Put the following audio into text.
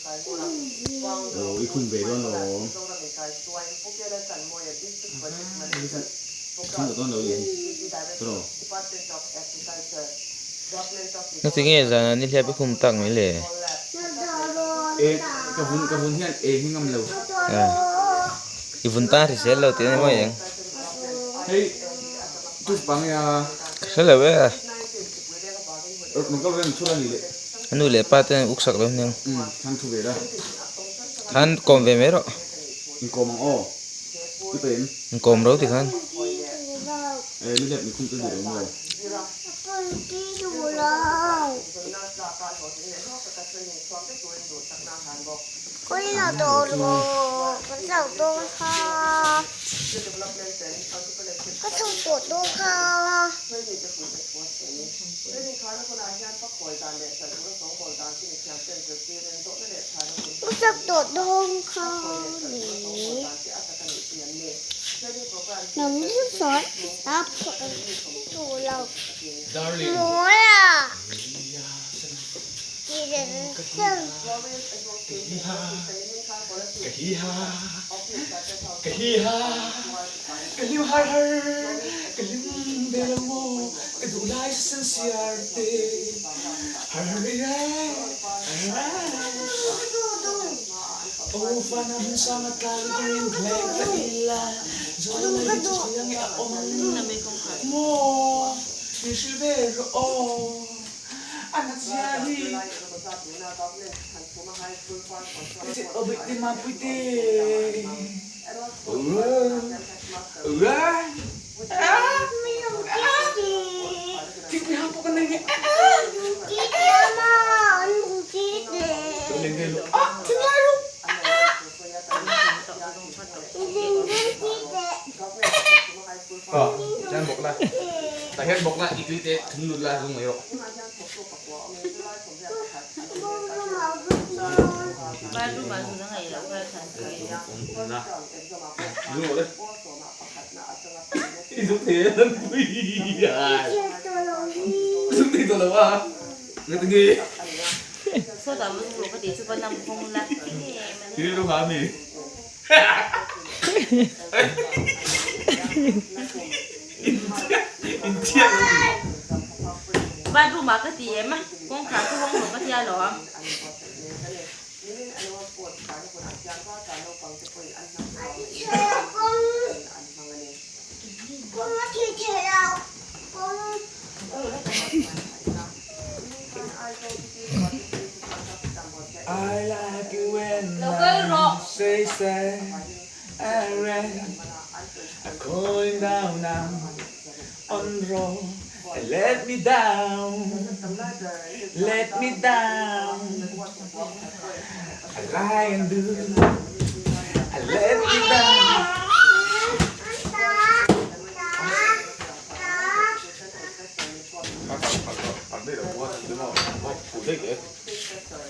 Aw i khum ve dawn lo awm. Khum ta dawn lo i hi tawh. Na ti nge zan ah nihliap i khum tak mai le? E ka vun ka vun hian e hi ngam lo. I vun tan hrisel lo tih a ni mawi ang. Hei tooth pang e a. Ka hre lo e a. Mangkal ren chhul a ni le. A nu leh pa ten uk sak lo aniang. Umm khan thu ve la. Khan kawm ve mai rawh. Inkawm ang aw. I pe em? Inkawm ro ti khan. E mi lep mi khum te duh lo maw?